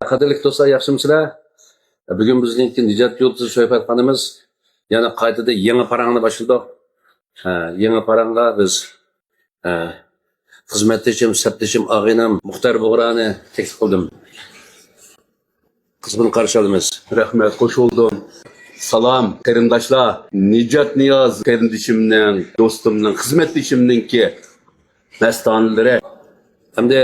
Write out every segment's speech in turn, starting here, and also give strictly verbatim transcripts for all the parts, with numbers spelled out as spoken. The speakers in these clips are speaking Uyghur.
قەدىرلىك دوستلار، ياخشىمۇسىلەر؟ بۈگۈن بىزنىڭكى نىجات يۇلتۇزى سۆھبەتخانىمىز يەنە قايتىدىن يېڭى پاراڭنى باشلىدۇق. ھە، يېڭى پاراڭغا بىز، ھە، خىزمەتدىشىم، سەپدىشىم، ئاغىنەم مۇختەر بۇغرانى تەكلىپ قىلدىم. قىزغىن قارشى ئالىمىز. رەھمەت، خوش بولدۇم. سالام، قېرىنداشلار. نىجات نىياز قېرىندىشىمنىڭ، دوستۇمنىڭ، خىزمەتدىشىمنىڭكى مەستانىلىرى. ئەمدى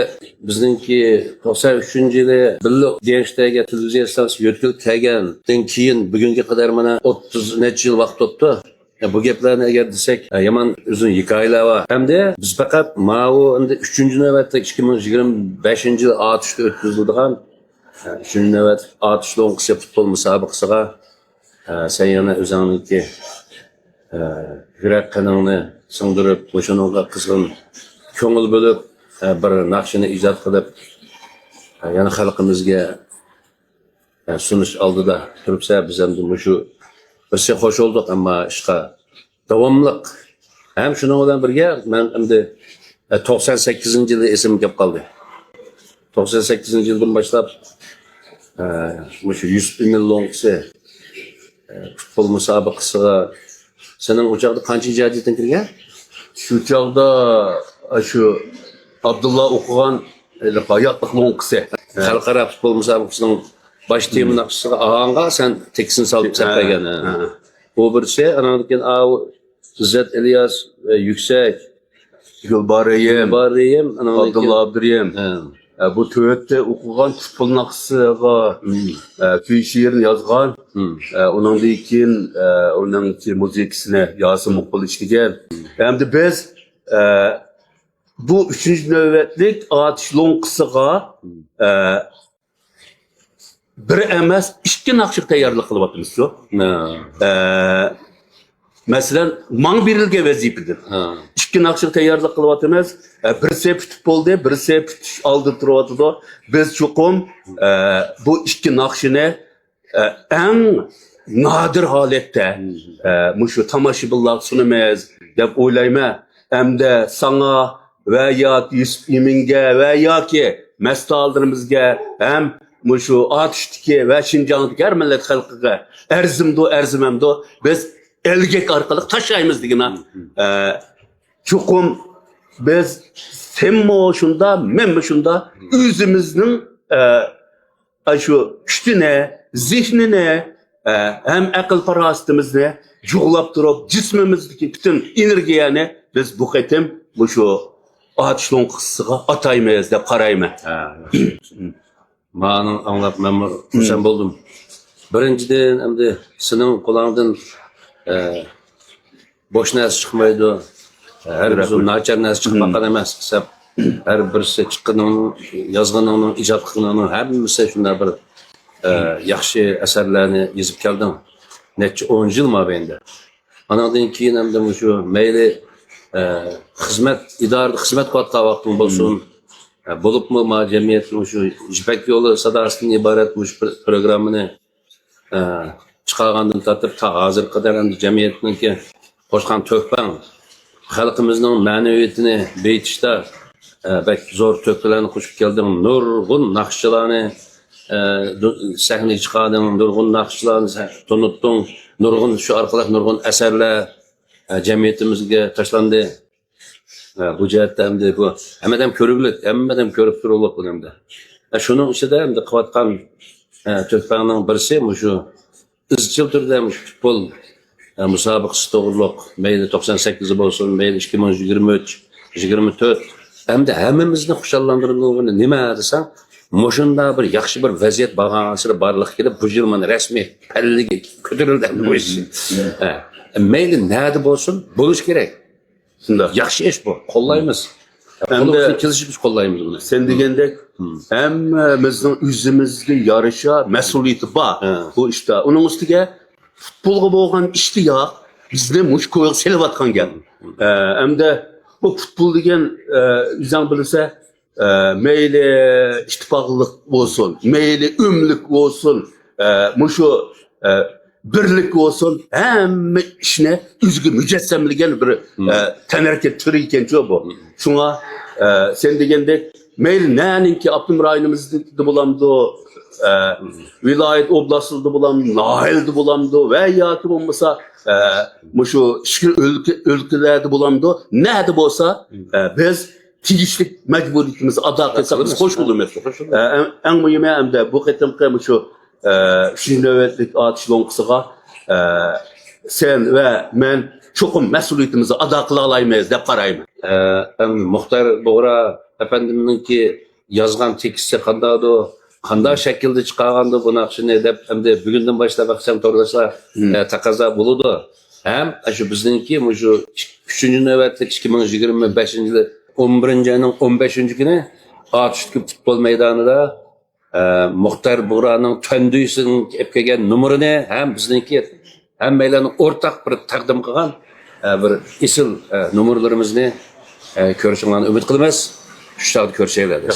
بىزنىڭكى توقسان ئۈچىنچى يىلى بىللە دىيەنشتەيگە تېلېۋىزىيە ئىستانسىسى يۆتكىلىپ كەلگەندىن كېيىن بۈگۈنگە قەدەر مانا ئوتتۇز نەچچە يىل ۋاقىت ئۆتتى. يا، بۇ گەپلەرنى ئەگەر دېسەك، يامان ئۇزۇن ھېكايىلەر بار. ئەمدى بىز پەقەت ماۋۇ ئەمدى ئۈچىنچى نۆۋەتلىك ئىككى مىڭ يىگىرمە بەشىنچى يىل ئاتۇشتا ئۆتكۈزۈلىدىغان، ئۈچىنچى نۆۋەتلىك ئاتۇش لوڭقىسى پۇتبول مۇسابىقىسىغا، سەن يەنە ئۆزۈڭنىڭكى، يۈرەك قېنىڭنى سىڭدۈرۈپ، مۇشۇنىڭغا قىزغىن كۆڭۈل بۆلۈپ، بىر ناخشىنى ئىجاد قىلىپ، يەنە خەلقىمىزگە سۇنۇش ئالدىدا تۇرۇپسەن. بىز ئەمدى مۇشۇ بىرسى خوش بولدۇق، ئەمما ئىشقا داۋاملىق. ھەم شۇنىڭ بىلەن بىرگە مەن ئەمدى، ئە، توقسان سەككىزىنچى يىلى ئېسىمگە كەپ قالدى. توقسان سەككىزىنچى يىلدىن باشلاپ، ئە، مۇشۇ يۈسۈپ ئىمىن لوڭقىسى، ئە، پۇتبول مۇسابىقىسىغا سېنىڭ ئۇ چاغدا قانچىنچى ھاجىتىڭ كىرگەن؟ شۇ چاغدا، ئە، شۇ ئابدۇللا ئوقۇغان ھېلىقى ھاياتلىق لوڭقىسى. خەلقئارا پۇتبول مۇسابىقىسىنىڭ باش تېما ناخشىسىغا ئاھاڭغا سەن تېكىستنى سالىپ سەپ بەرگەن. ھە. ئۇ بىرسى، ئاناندىن كېيىن ئاۋۇ ئىززەت ئىلياس، ئە، يۈكسەك. گۈلبارىيىم. گۈلبارىيىم، ئاناندىن كېيىن ئابدۇللا ئابدۇرېھىم. ھە. ئە، بۇ تۆتى ئوقۇغان پۇتبول ناخشىسىغا، ئە، كۈي شېئىرنى يازغان. ئە، ئۇنىڭدىن كېيىن، ئە، ئۇنىڭكى مۇزىكىسىنى ياسىن مۇقبىل ئىشلىگەن. ئەمدى بىز، ئە، بۇ ئۈچىنچى نۆۋەتلىك ئاتۇش لوڭقىسىغا، ئە، بىر ئەمەس، ئىككى ناخشىغا تەييارلىق قىلىۋاتىمىز شۇ. ھە. ئە، مەسىلەن، ماڭا بېرىلگەن ۋەزىپىدىن. ھە. ئىككى ناخشىغا تەييارلىق قىلىۋاتىمىز. ئە، بىرسى پۈتۈپ بولدى، بىرسى پۈتۈش ئالدىدا تۇرۇۋاتىدۇ. بىز چوقۇم، ئە، بۇ ئىككى ناخشىنى ئە، ئەڭ نادىر ھالەتتە، ئە، مۇشۇ تاماشىبىنلارغا سۇنىمىز دەپ ئويلايمەن. ئەمدى ساڭا ۋە ياكى يۈسۈپ ئىمىنگە ۋە ياكى مەستانىلىرىمىزگە ھەم مۇشۇ ئاتۇشتىكى ۋە شىنجاڭدىكى ھەر مىللەت خەلقىگە ئەرزىمدۇ، ئەرزىمەمدۇ، بىز ئەلگەك ئارقىلىق تاشلايمىز دېگىنە. ئە، چوقۇم بىز، سەنمۇ شۇندا، مەنمۇ شۇندا، ئۆزىمىزنىڭ، ئە، ئاشۇ كۈچىنى، زېھنىنى، ئە، ھەم ئەقىل پاراسىتىمىزنى جۇغلاپ تۇرۇپ، جىسمىمىزدىكى پۈتۈن ئېنېرگىيەنى بىز بۇ قېتىم مۇشۇ ئاتۇش لوڭقىسىغا ئاتايمىز دەپ قارايمەن. ھە، ياخشى. مانىڭ ئاڭلاپ مەنمۇ خۇرسەن بولدۇم. بىرىنچىدىن، ئەمدى سېنىڭ قولۇڭدىن، ئە، بوش نەرسە چىقمايدۇ. ھەر بىر ناچار نەرسە چىقىپ باققان ئەمەس. ھېساب، ھەر بىرسى چىققىنىڭ، يازغىنىڭنىڭ، ئىجاد قىلغىنىڭنىڭ ھەممىسى شۇنداق بىر، ئە، ياخشى ئەسەرلەرنى يېزىپ كەلدىڭ. نەچچە ئون يىل مابەينىدە. ئاناندىن كېيىن ئەمدى مۇشۇ مەيلى، ئە، خىزمەت، ئىدارىدە خىزمەت قىلىۋاتقان ۋاقتىڭ بولسۇن، ئە، بولۇپمۇ ما جەمئىيەتنىڭ شۇ يىپەك يولى ساداسىدىن ئىبارەت مۇشۇ پر-، پروگراممىنى ئە، چىقارغاندىن تارتىپ تا ھازىرغا قەدەر ئەمدى جەمئىيەتنىڭكى قوشقان تۆھپەڭ، خەلقىمىزنىڭ مەنىۋىيىتىنى بېيىتىشتا، ئە، بەك زور تۆھپىلەرنى قوشۇپ كەلدىڭ. نۇرغۇن ناخشىچىلارنى، ئە، دۇ-، سەھنىگە چىقاردىڭ، نۇرغۇن ناخشىچىلارنى سە-، تونۇتتۇڭ، نۇرغۇن، شۇ ئارقىلىق نۇرغۇن ئەسەرلەر، ئە، جەمئىيىتىمىزگە تاشلاندى. ھە، بۇ جەھەتتە ئەمدى بۇ ھەممە ئادەم كۆرۈگلۈك، ھەممە ئادەم كۆرۈپ تۇرۇۋاتىدۇ ئەمدى. ھە، شۇنىڭ ئىچىدە ئەمدى قىلىۋاتقان، ھە، تۆھپەڭنىڭ بىرسى مۇشۇ ئىزچىل تۈردە مۇشۇ پۇتبول، ھە، مۇسابىقىسى توغرۇلۇق، مەيلى توقسان سەككىز بولسۇن، مەيلى ئىككى مىڭ يىگىرمە ئۈچ، يىگىرمە تۆت، ئەمدى ھەممىمىزنى خۇشاللاندۇرىدىغىنى نېمە دېسەڭ، مۇشۇنداق بىر ياخشى بىر ۋەزىيەت بارغانسېرى بارلىققا كېلىپ، بۇ يىل مانا رەسمىي پەللىگە كۆتۈرۈلدى ئەمدى بۇ ئىش. ھە، مەيلى نەدە بولسۇن، بولۇشى كېرەك. شۇنداق. ياخشى ئىش بۇ، قوللايمىز. ئەمدى قولىمىزدىن كېلىشىچە بىز قوللايمىز بۇنى. سەن دېگەندەك، ھەممىمىزنىڭ ئۆزىمىزگە يارىشا مەسئۇلىيىتى بار بۇ ئىشتا. ئۇنىڭ ئۈستىگە پۇتبولغا بولغان ئىشتىياق بىزنى مۇشۇ كويغا سېلىۋاتقان گەپ. ئە، ئەمدى بۇ پۇتبول دېگەن، ئە، ئۆزۈڭ بىلىسەن، ئە، مەيلى ئىتتىپاقلىق بولسۇن، مەيلى ئۆملۈك بولسۇن، ئە، مۇشۇ، ئە، بىرلىك بولسۇن، ھەممە ئىشنى ئۆزىگە مۇجەسسەملىگەن بىر، ئە، تەنھەرىكەت تۈرى ئىكەنچۇ بۇ. شۇڭا، ئە، سەن دېگەندەك، مەيلى نەنىڭكى ئاپتونوم رايونىمىزدا بولامدۇ، ئە، ۋىلايەت ئوبلاستلىرىدا بولامدۇ، ناھىيەلىدە بولامدۇ ۋە ياكى بولمىسا، ئە، مۇشۇ ئىچكى ئۆلكە-، ئۆلكىلەردە بولامدۇ، نەدە بولسا، ئە، بىز تېگىشلىك مەجبۇرىيىتىمىزنى ئادا قىلساق، بىز خوش بولىمىز. ئە، ئەڭ، ئەڭ مۇھىمى ھەمدە بۇ قېتىمقى مۇشۇ، ئە، ئۈچىنچى نۆۋەتلىك ئاتۇش لوڭقىسىغا، ئە، سەن ۋە مەن چوقۇم مەسئۇلىيىتىمىزنى ئادا قىلالايمىز دەپ قارايمەن. ئە، ئەم، مۇختار بۇغرا ئەپەندىمنىڭكى يازغان تېكىستى قانداقدۇ، قانداق شەكىلدە چىقارغاندۇ بۇ ناخشىنى دەپ، ئەمدى بۈگۈندىن باشلاپ ئەخسەم تورداشلار، ئە، تەقەززا بولىدۇ. ھەم شۇ بىزنىڭكى مۇشۇ ئۈچىنچى نۆۋەتلىك ئىككى مىڭ يىگىرمە بەشىنچى يىلى ئون بىرىنچى ئاينىڭ ئون بەشىنچى كۈنى ئاتۇشتىكى پۇتبول مەيدانىدا، ئە، مۇختار بۇغرانىڭ تۈەندۈيسىدىن ئېلىپ كەلگەن نومۇرىنى ھەم بىزنىڭكى ھەممەيلەننىڭ ئورتاق بىر تەقدىم قىلغان، ئە، بىر ئېسىل، ئە، نومۇرلىرىمىزنى، ئە، كۆرۈشۈڭلارنى ئۈمىد قىلىمىز. شۇ چاغدا كۆرۈشەيلى.